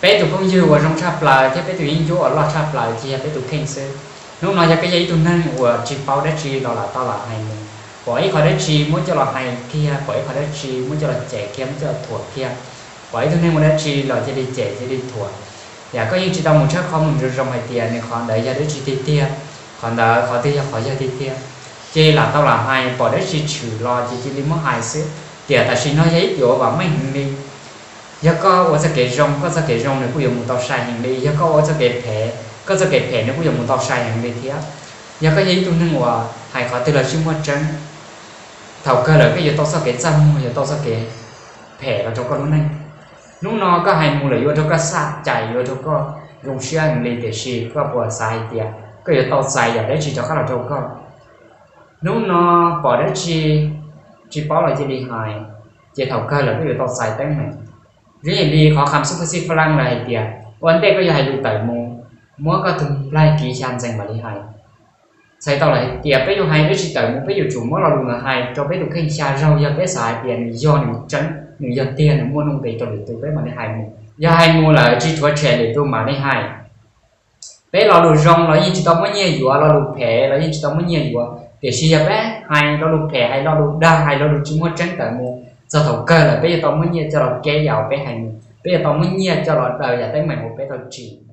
Peb tus phooj ywg uas zoo tshaj plaws thiab peb tus yeeb ncuab uas loj tshaj plaws ces yog peb tus kheej xwb. Hnub no yog koj yog ib tug neeg uas tsis paub dab tsi los lam tau lam hais mus, pom ib qho dab tsi muab coj los hais kiag, pom ib qho dab tsi muab coj los cem kiag, muab coj los thuam kiag, pom ib tug neeg ua dab tsi los cia li cem cia li thuam. Yam koj yeej tsis tau mus tshawb qhov mus zoo zoo hais tias nws qhov ntawd yog dab tsi tiag tiag, qhov ntawd qhov twg yog qhov yog tiag tiag. Cia li lam tau lam hais, pom dab tsi tshwm los ces cia li muab hais xwb. Tiam tam sim no yog ib tiam uas vam meej heev li. Yog koj ua txoj kev zoo, koj txoj kev zoo nws kuj yuav mus tau sai heev li. Yog koj ua txoj kev phem, koj txoj kev phem nws kuj yuav mus tau sai heev li thiab. Yog koj yog ib tug neeg uas hais qhov twg los tsis muaj tseeb, thaum kawg lawm koj yuav tau txoj kev txaj muag, yuav tau txoj kev phem los rau koj lub neej. Hnub no koj hais mus lawm yuav ua rau koj xaj cai, yuav ua rau koj zoo siab heev li, tiam sis koj puas xav hais tias koj yuav tau txais yam dab tsi rov qab los rau koj? Hnub no pom dab tsi tsis paub los cia li hais, ces thaum kawg lawm koj yuav tau txais teeb meem. Zoo ib yam li qhov kham xub pha xij pha laj lawm hais tias ua ntej koj yuav hais lus tawm mus, muab koj tus nplaig kiv xya ntxees mam li hais. Txhais tau lawm hais tias peb yuav hais dab tsi tawm mus peb yuav tsum muab lo lus ntawd hais rau peb tus kheej xya zaug, yog peb xav hais tias nws yog nws tseeb, nws yog tiag, nws muaj nuj nqis rau lwm tus peb mam li hais mus. Yog hais mus lawm tsis rhuav tshem lwm tus mam li hais. Peb lo lus zoo los yeej tsis tau muab nyiaj yuav, lo lus phem los yeej tsis tau muab nyiaj yuav, tiam sis yog peb hais lo lus phem, hais lo lus dag, hais lo lus tsis muaj tseeb tawm mus, txog thaum kawg lawm peb yuav tau muab nyiaj coj los keb yam uas peb hais mus, peb yuav tau muab nyiaj coj los daws yam teeb meem uas peb tau tsim.